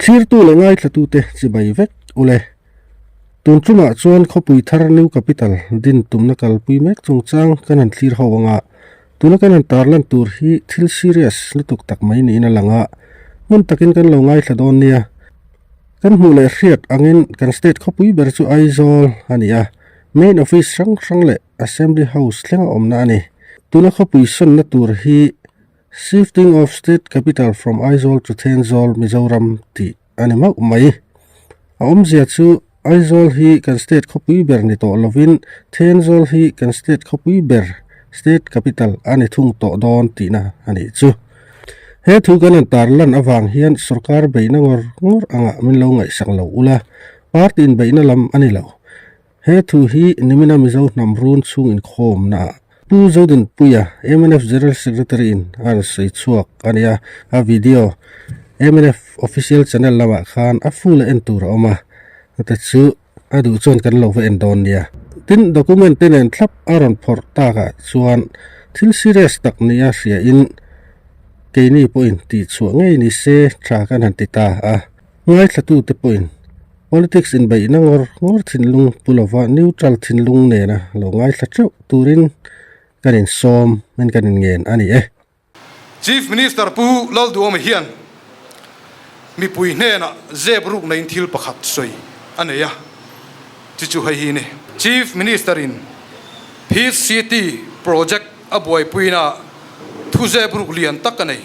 Thlirtu leh ngaithlatute chibai vek ule. Tun tumah chuan khawpui thar New Capital din tumna kalpui mek chungchang kan han thlir ho anga tuna kan han tarlan tur hi thil serious lutuk tak mai niin a lang a, hmun takin kan lo ngaithla dawn nia. Kan hmuh leh hriat angin kan state khawpui ber chu Aizawl a ni a, main office hrang hrang leh Assembly House thlenga awmna a ni. Tuna khawpui sawnna tur hi Shifting of State Capital from Aizawl to Thenzawl, Mizoram tih a ni mauh mai. A awmzia chu Aizawl hi kan state khawpui ber ni tawh lovin Thenzawl hi kan state khawpui ber, state capital, a ni thung tawh dawn tihna a nih chu. He thu kan han tar lan avang hian sorkar beihna ngawr ngawr angah min lo ngaihsak lo ula, party inbeihna lam a ni lo. He thu hi nimina Mizo hnam run chhung inkhawmnaah Pu Zodinpuia, mnf General Secretary in a rawn sawi chhuak a ni a, a video mnf official channel lamah khan a full a en tur a awm a, chute chu a duh chuan kan lo va en dawn nia. Tin, document te nen thlap a rawn phawrh takah chuan thil serious tak nia hria in keini pawhin tihchhuah ngei ni se tha kan han ti ta a, ngaithlatute pawhin Politics inbeihna ngawr ngawr thinlung pu lova neutral thinlung nena lo ngaithla teuh turin kan insawm in kan inngen a ni e. Chief Minister Pu Lalduhawma hian mipui hnenah zep rukna in thil pakhat sawi a nei a, chu chu hei hi ni. Chief Minister in Peace City project a buaipuina thu zep ruk lian tak a nei.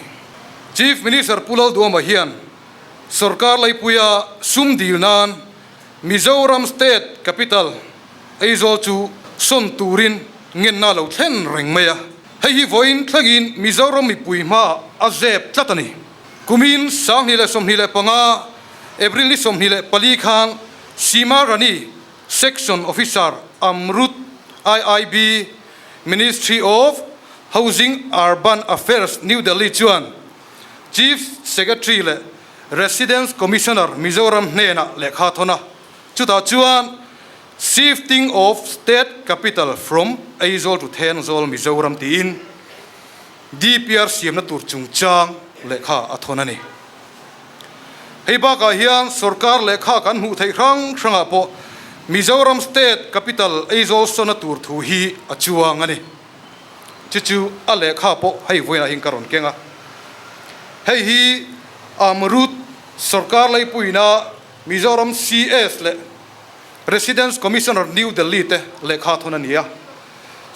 Chief Minister Pu Lalduhawma hian Sorkar laipuia sum dil nan Mizoram State Capital Aizawl chu sawn turin ngenna lo thlen reng mai a. Hei hi vawiin thlengin Mizoram mipui hmaah a zep tlat a ni. Kumin 2025 April ni 24 khan Seema Rani Section Officer Amrut IIB Ministry of Housing Urban Affairs New Delhi chuan Chief Secretary leh Residence Commissioner Mizoram hnenah lehkha thawn a, chutah chuan Shifting of State Capital from Aizawl to Thenzawl, Mizoram tiin DPR siamna tur chungchang lehkha a thawn a ni. Hei bakah hian sorkar lehkha kan hmuh theih hrang hrangah pawh Mizoram State Capital Aizawl sawna tur thu hi a chuang a ni. Chu chu a lehkha pawh hei vawiinah hian ka rawn keng a. Hei hi Amrut sorkar leipuina Mizoram CS leh Residence Commissioner New Delhi te lehkha thawn a ni a.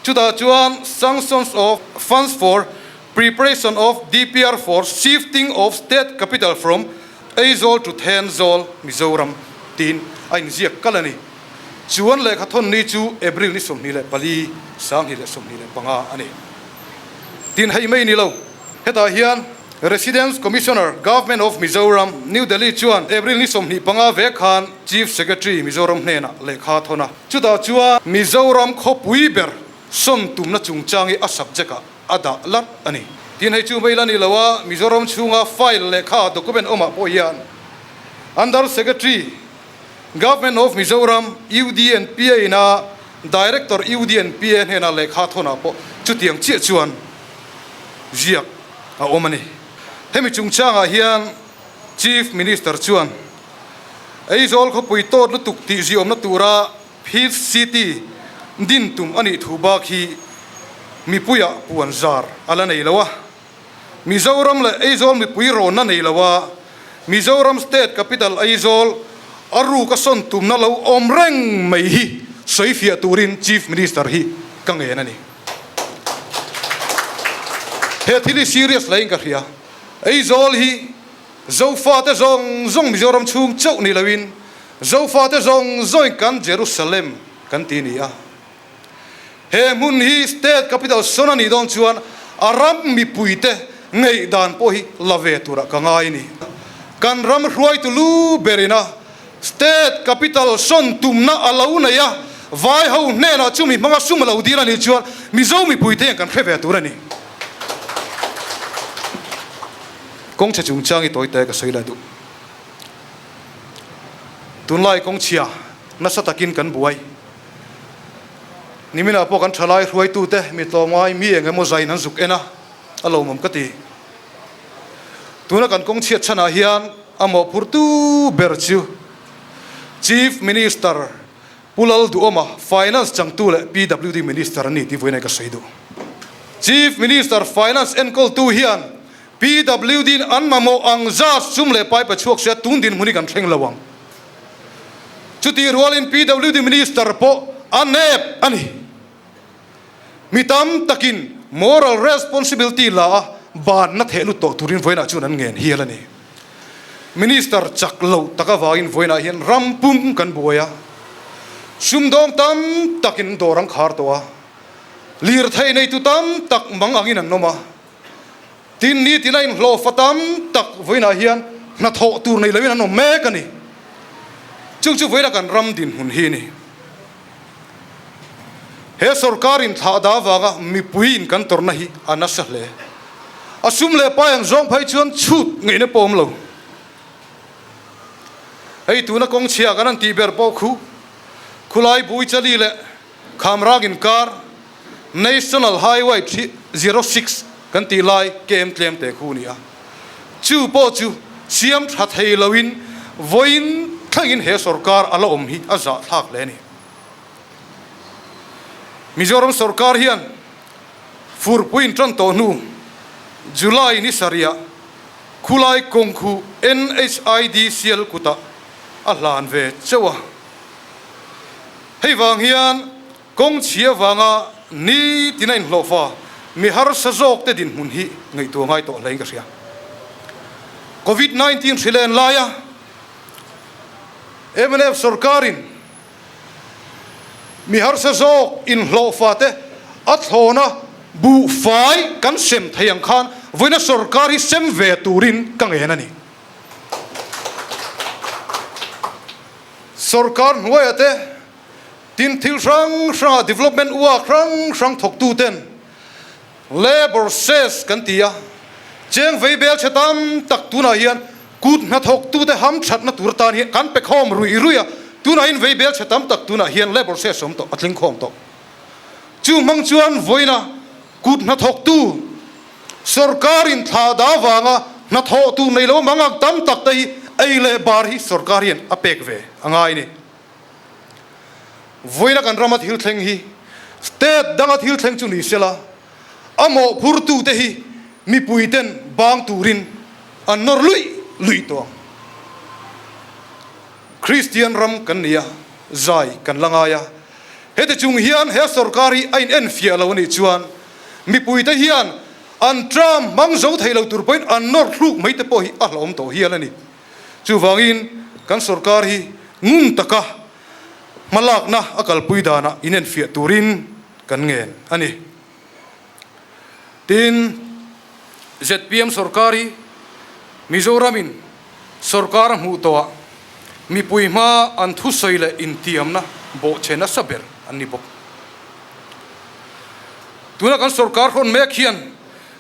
Chutah chuan Sanctions of Funds for Preparation of DPR for Shifting of State Capital from Aizawl to Thenzawl, Mizoram tiin a inziak kalh a ni. Chuan lehkha thawn ni chu April ni 24, 2025 a ni. Tin hei mai ni lo, hetah hian Residence Commissioner, Government of Mizoram, New Delhi chuan April ni 25 vek khan Chief Secretary Mizoram hnenah lehkha thawn a. Chutah chuan Mizoram khawpui ber sawn tumna chungchang hi a subject ah a dah larh a ni. Tin hei chu mai la ni lo a, Mizoram chhunga file lehkha document awmah pawh hian Under Secretary, Government of Mizoram, UDNPA ina Director UDNPA hnena lehkha thawnah pawh chutiang chiah chuan ziak a awm a ni. Hemi chungchangah hian Chief Minister chuan Aizawl khawpui tawt lutuk tih ziawmna tura Fifth City din tum a nih thu bak hi mipuiah puan zar a la nei lo a. Mizoram leh Aizawl mipui rawnna nei lo a, Mizoram State Capital Aizawl a ruk a sawn tumna lo awm reng mai hi sawi fiah turin Chief Minister hi ka ngen a ni. He thil hi serious hle in ka hria. Aizawl hi Zofate zawng zawng Mizoram chhung chauh ni loin Zofate zawng zawngin kan Jerusalem kan ti ni a. He hmun hi State Capital sawn a nih dawn chuan a ram mipuite ngaihdan pawh hi la ve turah ka ngai a ni. Kan ram hruaitu lu berin a State Capital sawn tumna a lo nei a, vai ho hnenah chumi hmanga sum a lo dil a nih chuan Mizo mipuite hian kan hre ve tur a ni. Kawngchhe chungchang i tawite ka sawi leh duh. Tunlai kawngchhia nasa takin kan buai. Niminah pawh kan thalai hruaitute mi tlawmngai mi eng emaw zain an zuk en a, a lawmawm ka ti. Tuna kan kawng chhiat chhanah hian A mawhphurtu ber chu Chief Minister Pu Lalduhawma, Finance changtu leh PWD Minister a ni tih vawiin ka sawi duh. Chief Minister Finance enkawltu hian PWD-in an mamawh ang zat sum leh pai pe chhuak se a tun dinhmun hi kan thleng lo ang. Chutih rualin PWD Minister pawh a nep a ni. Mi tam takin moral responsibility la a banna theh lut tawh turin vawiinah chuan an ngen hial a ni. Minister chak loh tak avangin vawiinah hian ram pum kan buai a, sumdawng tam takin dawr an khar tawh a, lirthei neitu tam tak mang angin an awm a, tin nitin a inhlawhfa tam tak vawiinah hian hnathawh tur nei loin an awm mek a ni. Chung chu vawiina kan ram dinhmun hi a ni. He sorkar inthlah dah avanga mipuiin kan tawrhna hi a nasa hle. A sum leh pai ang zawng phei chuan chhut ngeihna pawh awm lo. Hei tuna kawng chhia kan han tih ber pawh khu khulai Buichali leh Khamrang inkar National Highway 06 kan tih lai kem tlem te khu a ni a. Chu pawh chu siam tha thei loin vawiin thlengin he sorkar a la awm hi a zahthlak hle a ni. Mizoram sorkar hian furpui intan tawh hnu July ni sarihah khulai kawng khu NHIDCL kutah a hlan ve chauh a. Hei vang hian Kawng chhia vanga nitin a inhlawhfa mi harsa zawkte dinhmun hi ngaihtuah ngai tawh hlein ka hria. Covid 19 hri len laia mnf sorkarin mi harsa zawk inhlawhfa te a thlawna buhfai kan sem thei ang khan vawiina sorkar hi sem ve turin ka ngen a ni. Sorkar hnuaia te Tin, thil hrang hrangah development work hrang hrang thawktuten labour cess kan ti a, cheng vei bel chhe tam tak tunah hian kut hnathawktute hamthatna tur atan hian kan pe khawm ruih ruih a, tunah hian vei bel chhe tam tak tunah hian labour cess awm tawh, a tling khawm tawh. Chu hmang chuan vawiina kut hnathawktu sorkarin thla dah avanga hnathawhtu nei lo mang ang tam tak te hi ei leh bar hi sorkar hian a pek ve a ngai a ni. Vawiina kan rama thil thleng hi state danga thil thleng chu ni sela, a mawhphurtute hi mipuiten bang turin an nawr luih luih tawh ang. Kristian ram kan ni a, zai kan la ngai a, heti chung hian he sorkar hi a inenfiah lo a nih chuan mipuite hian an term hmang zo thei lo tur pawhin an nawr thluk mai te pawh hi a hlauhawm tawh hial a ni. Chuvangin kan sorkar hi ngun taka hmalakna a kalpui danah inenfiah turin kan ngen a ni. Tin, zpm sorkar hi Mizoramin sorkar a hmuh tawhah mipui hma an thusawi leh intiamna bawhchhe nasa ber an ni bawk. Tuna kan sorkar hrawn mek hian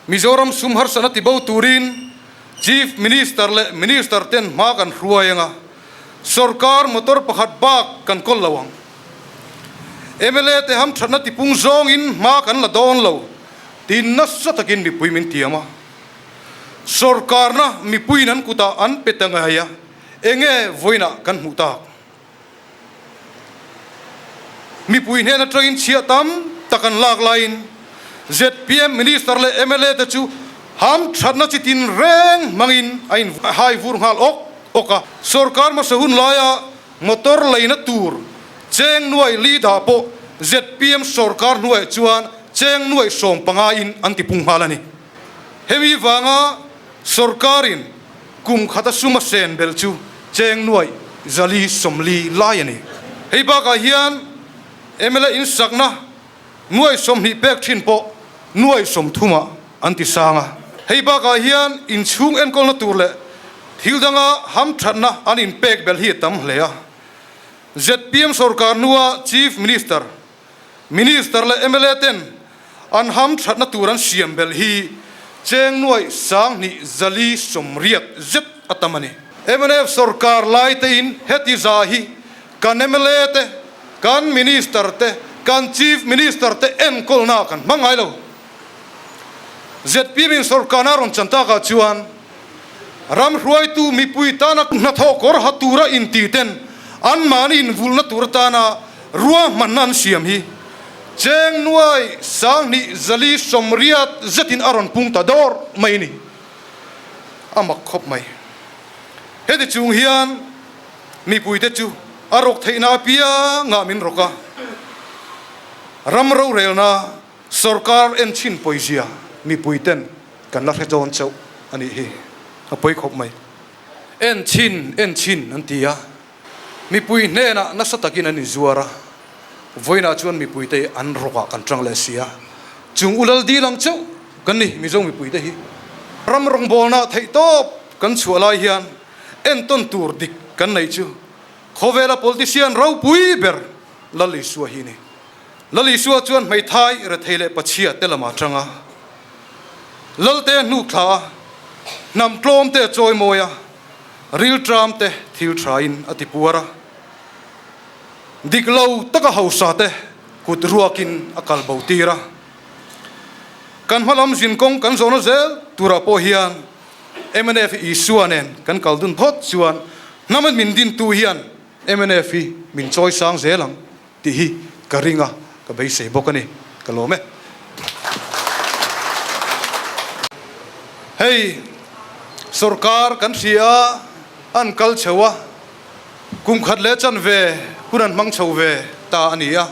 Mizoram sum harsatna tibo turin Chief Minister leh Minister ten hma kan hruai anga, sorkar motor pakhat bak kan kawl lo ang. Mla te hamthatna tipung zawngin hma kan la dawn lo tiin nasa takin mipui min tiam a. Sorkarna mipuiin an kutah an pe ta ngei a, enge vawiinah kan hmuh tak? Mipui hnen atangin chhiah tam tak an lak laiin zpm Minister leh mla te chu hamthatna chi tin reng hmangin a in hai vur nghal awk awk a. Sorkar hmasa hun laia motor leina tur cheng nuai li dah pawh zpm sorkar hnuaiah chuan cheng nuai 15 in an tipung nghal a ni. Hemi vanga sorkarin Kum khata sum a sen belh chu cheng nuaih 440 lai a ni. Hei bakah hian mla insakna nuaih 20 pek thin pawh nuaih 30 ah an ti sang a. Hei bakah hian inchhung enkawlna tur leh thil danga hamthatna an inpek belh hi a tam hle a. Zpm sorkar hnua Chief Minister Minister leh mla ten an hamthatna tur an siam belh hi cheng nuaih 2480 zet a tam a ni. Mnf sorkar lai tein heti za hi kan mla te, kan Minister te, kan Chief Minister te enkawlna kan hmang ngai lo. Zpm in sorkarna rawn chan takah chuan. Ram hruaitu mipui tana hnathawh kawr ha tura inti ten anmahni invulna tur atana ruahmanna an siam hi cheng nuai 20 4 80 zetin a rawn pung ta dawr mai a ni. A mak khawp mai. Heti chung hian mipuite chu a rawk theihna apiangah min rawk a, ram rorelna Sorkar enchhin pawizia mipuiten kan la hre dawn chauh a nih hi, a pawi khawp mai. Enchhin, enchhin an ti a, mipui hnenah nasa takin an inzuar a, vawiinah chuan mipuite an rawkah kan tang leh si a, chung u lal dil ang chauh kan ni Mizo mipuite hi. Ram rawngbawlna theihtawp kan chhuah lai hian entawn tur dik kan neih chu khawvela politician ropui ber Lal Isua hi a ni. Lal Isua chuan hmeithai rethei leh pachhia te lamah atang a, Lalte a hnuk thla a, hnam tlawm te a chawi mawi a, rilṭam te thil tha in a ti puar a, dik lo taka hausa te kut ruak in a kal bo tir a. Kan hma lam zin kawng kan zawhna zel turah pawh hian mnf Isua nen kan kal dun phawt chuan hnam a min dintu hian mnf hi min chawi sang zel ang. Tih hi ka ring a, ka beisei bawk a ni. Ka lawm e. Hei sorkar kan hria a, an kal chho a, kum khat leh chanve hun an hmang chho ve ta a ni a.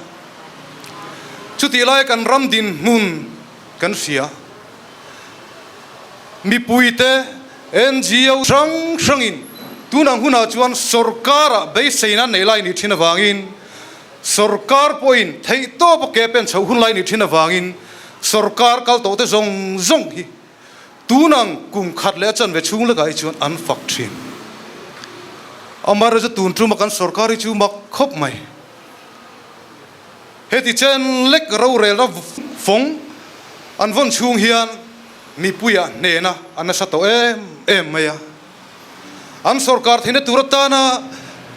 Chutih lai kan ram dinhmun kan hria. Mipuite NGO hrang hrangin tunang hunah chuan sorkara beiseina nei lai nih thin avangin sorkar pawhin theihtawp a ke pen chhoh hun lai nih thin avangin sorkar kal tawhte zawng zawng hi tunang kum khat leh a chanve chhung lekah hi chuan an fak thin. Amaherawhchu tun tuma kan sorkar hi chu mak khawp mai. Heti chen lek rorelna fawng an vawn chhung hian mipuiah hnehna a nasa tawh em em mai a. An sorkar theihna tur atana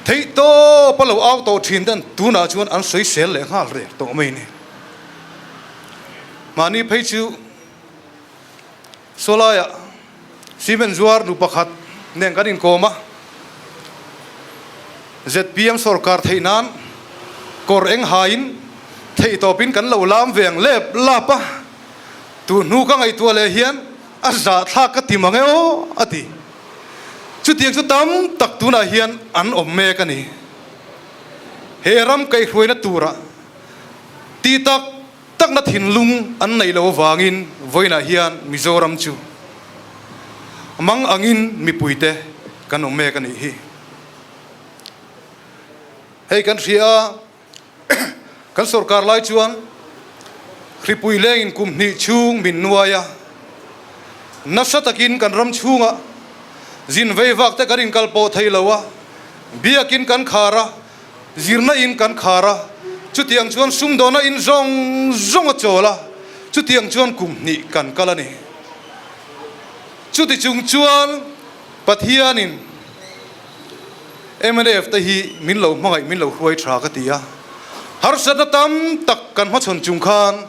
theihtawp a lo au tawh thin ten tunah chuan an sawisel leh nghal reng tawh mai a ni. Mahni phei chu Sawlaiah cement zuar nu pakhat nen kan inkawm a, zpm sorkar theih nan kawr eng haiin theihtawpin kan lo lam ve ang lep lap a, tu hnu ka ngaihtuah leh hian a zahthlak ka ti mang e aw a ti. Chutiang chu tam tak tunah hian an awm mek a ni. He ram kaihhruaina turah ti tak Takna thinlung an neih loh avangin vawiinah hian Mizoram chu mang angin mipuite kan awm mek a nih hi. Hei kan hria a, kan sorkar lai chuan hripui lengin kum hnih chhung min nuai a, nasa takin kan ram chhungah zin vei vak te kan inkalpawh thei lo a, biakin kan khar a, Zirna in kan khar a, chutiang chuan sumdawna in zawng zawng a chawl a, chutiang chuan kum hnih kan kal a ni. Chuti chung chuan Pathianin mnf te hi min lo hmangaih min lo hruai tha ka ti a, harsatna tam tak kan hmachhawn chung khan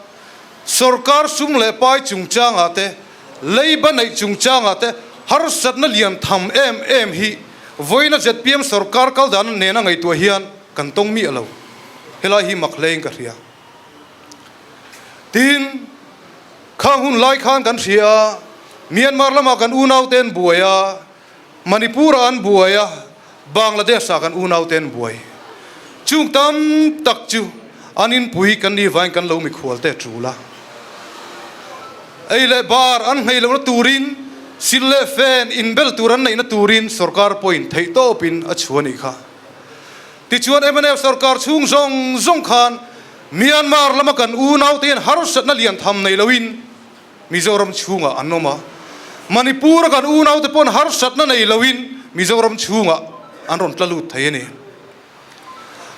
sorkar sum leh pai chungchangah te, leiba neih chungchangah te harsatna lian tham em em hi Vawiina zpm sorkar kal dan nena ngaihtuah hian kan tawng miah lo. Helai hi mak hlein ka hria. Tin, khang hun lai khan kan hria a, Myanmar lamah kan unaute an buai a, Manipur-ah an buai a, Bangladesh-ah kan unaute an buai. Chung tam tak chu an inpui kan nih vain kan lo mikhualte a tul a. Ei leh bar an hmei lohna turin sil leh fen inbel tur an neihna turin sorkar pawhin theihtawpin a chhu a nih kha. Tichuan mnf sorkar chhung zawng zawng khan Myanmar lama kan unaute hian harsatna lian tham nei loin Mizoram chhungah an awm a, Manipur-a kan unaute pawn harsatna nei loin Mizoram chhungah an rawn tla lut thei a ni.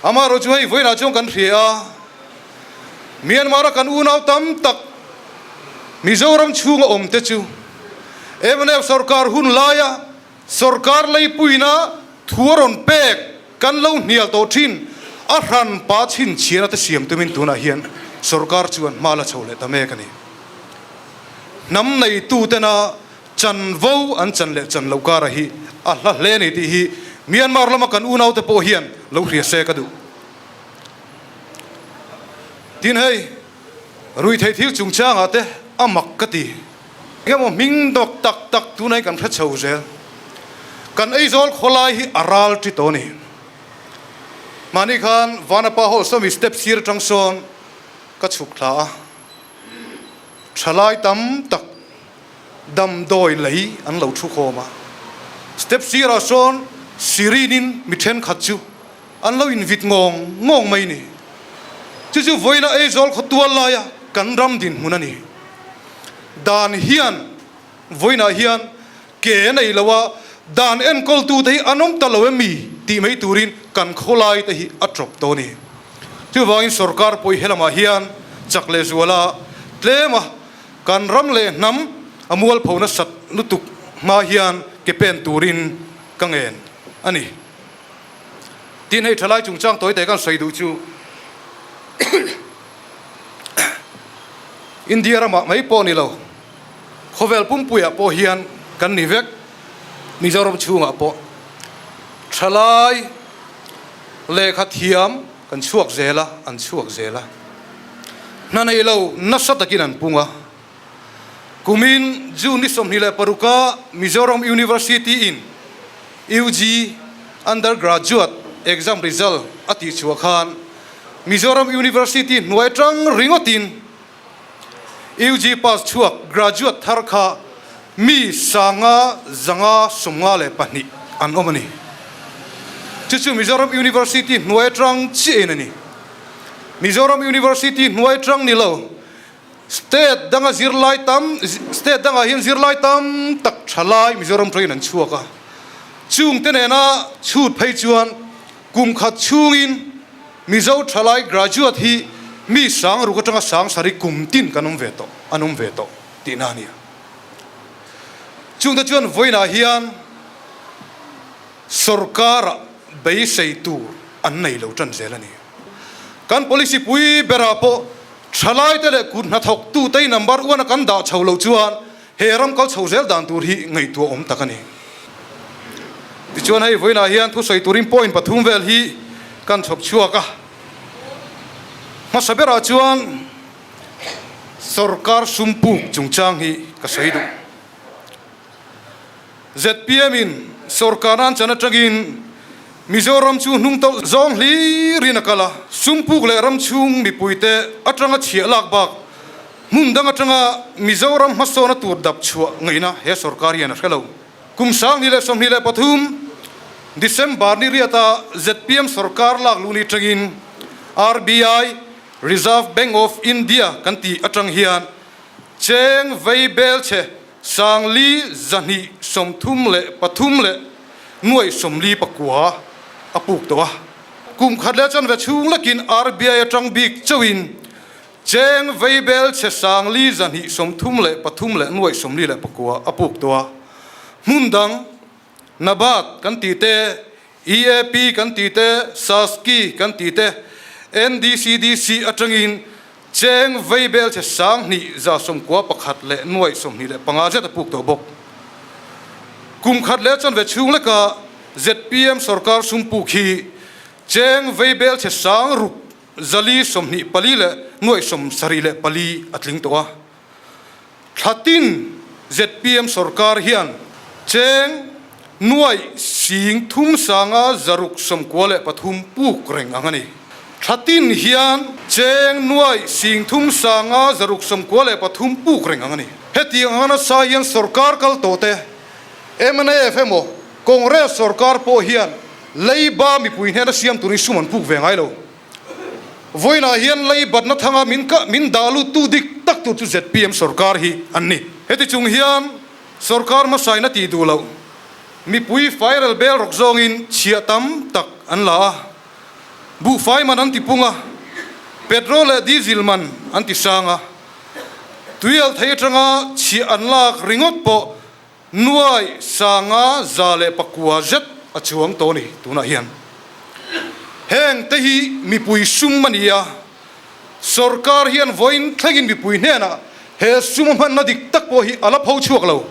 Amaherawh chu hei vawiinah chuan kan hria a, Myanmar-a kan unau tam tak Mizoram chhunga awm te chu mnf sorkar hun laia sorkar leipuina thu a rawn pek kan lo hnial tawh thin a hran pa chhinchhiana te siam tumin tunah hian sorkar chuan hma la chho leh ta mek a ni. Hnam neitutena. Chanvo an chan leh chan loh kara hi a hla hle a ni tih hi Myanmar lama kan unaute pawh hian lo hria se ka duh. Tin hei, ruihtheih thil chungchangah te a mak ka ti. Engemaw hming dawk tak tak tunah hi kan hre chho zel. Kan Aizawl khawlai hi a ral ṭi tawh a ni. Mahni khan Vanapa Hall sawmi step sir aṭang sawn ka chhuk thla a, ṭhalai tam tak damdawi lei an lo thu khawm a. Step sirah sawn Sirin-in mi ṭhenkhat chu an lo invit ngawng ngawng mai ni. Chu chu vawiina Aizawl khaw tual laia kan ram dinhmun a ni. Dan hian vawiinah hian ke nei lo a, dan enkawltute hi an awm ta lo em mi tih mai turin kan khawlaite hi a tawp tawh a ni. Chuvangin sorkar pawh hi helamah hian chak leh zuala tlem a, Kan ram leh hnam a mualpho nasat lutuk hma hian ke pen turin ka ngen a ni. Tin hei thalai chungchang tawite kan sawi duh chu India ramah mai pawh ni lo, khawvel pumpuiah pawh hian kan ni vek, Mizoram chhungah pawh thalai lehkha thiam Kan chhuak zel a, an chhuak zel a. Hna nei lo nasa takin an pung a. Kumin June ni 26 a Mizoram University in UG, Undergraduate, exam result a tihchhuah khan Mizoram University hnuai atang ringawtin UG pass chhuak graduate thar kha mi sanga zanga 52 an awm a ni. Chu chu Mizoram University hnuai atang chiahin a ni. Mizoram University hnuai atang ni lo, state danga zirlai tam, state dangah hian zirlai tam tak tha lai Mizoram tawngin an chhuak a. Chungte nena chhut phei chuan Kum khat chhungin Mizo thalai graduate hi mi sang ruk atanga sang sarih kum tin kan awm ve tawh, an awm ve tawh tihna a nia. Chungte chuan vawiinah hian sorkara beisei tur an nei lo tan zel a ni. Kan policy pui berah pawh thalaite leh kut hnathawktute number one a kan dah chho loh chuan He ram kal chho zel dan tur hi ngaihtuah awm tak a ni. Tichuan hei vawiinah hian thusawi turin point pathum vel hi kan chhawp chhuak a. Hmasa berah chuan sorkar sum puk chungchang hi ka sawi duh. Zpm in sorkarna an chan atangin Mizoram chu hnung tawlh zawng hlirin a kal a, sum puk leh ram chhung mipuite atanga chhiah lak bak Hmun dang atanga Mizoram hmasawna tur dap chhuah ngaihna he sorkar hian a hre lo. Kum 2023 December ni riata zpm sorkar lak luh ni atangin RBI, Reserve Bank of India, kan tih atang hian cheng vei bel chhe 4233 leh nuaih 44 a puk tawh a. Kum khat leh chanve chhung lekin RBI atang bik chauhin Cheng veibel chhe 4233 leh nuaih 49 a puk tawh a. Hmun dang, NABARD kan tih te, EAP kan tih te, SASCI kan tih te, NDCDC atangin cheng veibel chhe 2191 leh nuaih 25 zet a puk tawh bawk. Kum khat leh chanve chhung leka zpm sorkar sum puk hi cheng veibel chhe sang ruk 424 leh nuaih 74 a tling tawh a. Thlatin zpm sorkar hian cheng nuaih 3693 puk reng ang a ni. Thlatin hian cheng nuaih 3693 puk reng ang a ni. Hetiang anga nasa hian sorkar kal tawh te, mnf emaw Congress sorkar pawh hian leiba mipui hnena siam turin sum an puk ve ngai lo. Vawiinah hian leibatna thanga min kah min dah luttu dik tak tur chu zpm sorkar hi an ni. Heti chung hian sorkar hmasain a tih duh loh mipui fairel bel rawk zawngin chhiah tam tak an la a, buhfai man an ti pung a, petrol leh diesel man an ti sang a, tuial thei atanga chhiah an lak ringawt pawh Nuai 5109 zet a chuang tawh a ni tunah hian. Heng te hi mipui sum a ni a, sorkar hian vawiin thlengin mipui hnenah he sum a hmanna dik tak pawh hi a la pho chhuak lo.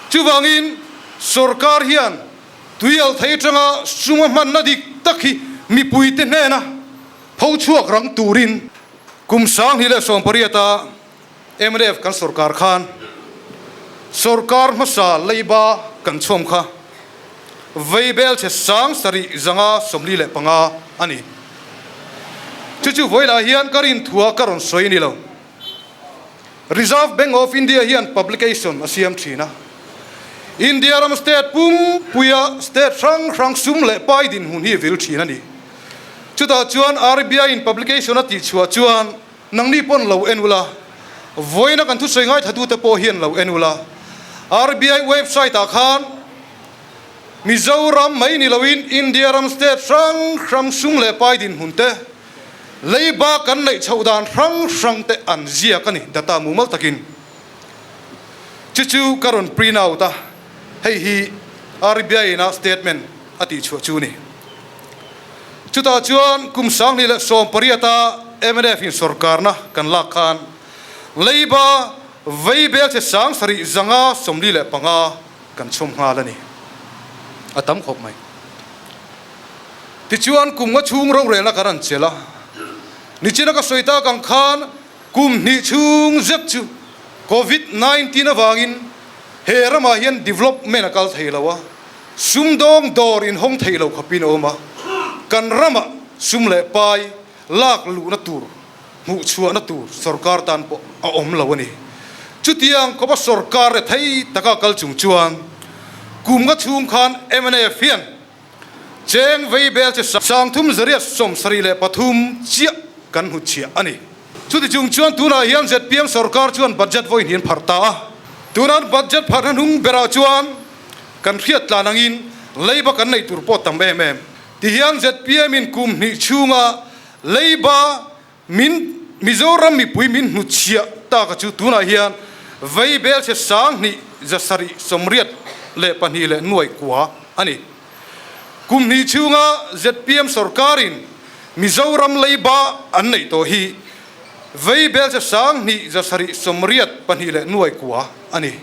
Chuvangin sorkar hian tuial thei atanga suma hmanna dik tak hi mipuite hnena pho chhuak rang turin kum 2018 a mnf kan sorkar khan sorkar hmasa leiba kan chhawm kha veibel chhe 7545 a ni. Chu chu vawilah hian ka rinthua ka rawn sawi a ni lo. Reserve Bank of India hian publication a siam thin a. India ram state pumpuia state hrang hrang sum leh pai dinhmun hi vil thin a ni. Chutah chuan RBI in publication a tihchhuah chuan nangni pawn lo en ula, vawiina kan thusawi ngaithlatute pawh hian lo en ula. RBI website ah khan Mizoram mai ni loin India ram state hrang hrang sum leh pai dinhmun te, Leiba kan neih chhoh dan hrang hrang te an ziak a ni, data mumal takin. Chu chu ka rawn print out a, hei hi RBI ina statement a tih chhuah chu a ni. Chutah chuan kum 2018 a mnf in sorkarna kan lak khan leiba vei bel che 7545 kan chhawm nghal a ni. A tam khawp mai. Tichuan kum nga chhung rorelna kan rawn chelh a, nichina ka sawi tak ang khan kum hnih chhung zet chu Covid 19 avangin he ramah hian development a kal thei lo a, sumdawng dawr inhawng thei lo khawpin a awm a, kan ramah sum leh pai lak luhna tur hmuhchhuahna tur sorkar tan pawh a awm lo a ni. Chutiang khawpa sorkar rethei taka kal chung chuan kum nga chhung khan mnf hian Cheng vei bel che 373 chiah kan hmu chhiah a ni. Chuti chung chuan tunah hian zpm sorkar chuan budget vawiin hi an pharh ta a. Tuna budget pharhna hnung berah chuan kan hriat tlan angin leiba kan neih tur pawh tam em em. Tihian zpm in kum hnih chhunga leiba Min Mizoram mipui min hnutchhiah taka chu tunah hian vei bel che 2782 a ni. Kum hnih chhunga zpm sorkarin Mizoram leiba an neih tawh hi vei bel che 2782 a ni.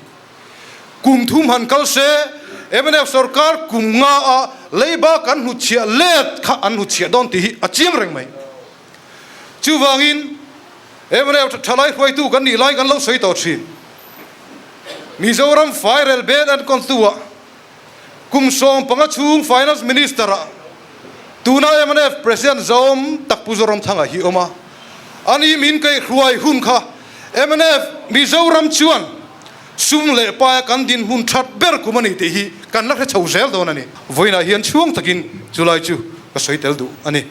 Kum thum han kal se mnf sorkar kum nga a leiba kan hnutchhiah let kha an hnutchhiah dawn tih hi a chiang reng mai. Chuvangin, mnf thalai hruaitu kan nih lai kan lo sawi tawh thin. Mizoram Fairel Bed and Contu-ah kum 15 chhung Finance Minister-ah tuna mnf President Zawm tak Pu Zoramthanga hi awm a. Ani min kaihhruai hun kha mnf Mizoram chuan sum leh paia kan dinhmun that ber kum a ni tih hi kan la hre chho zel dawn a ni. Vawiinah hian chhuang takin chulai chu ka sawi tel duh a ni.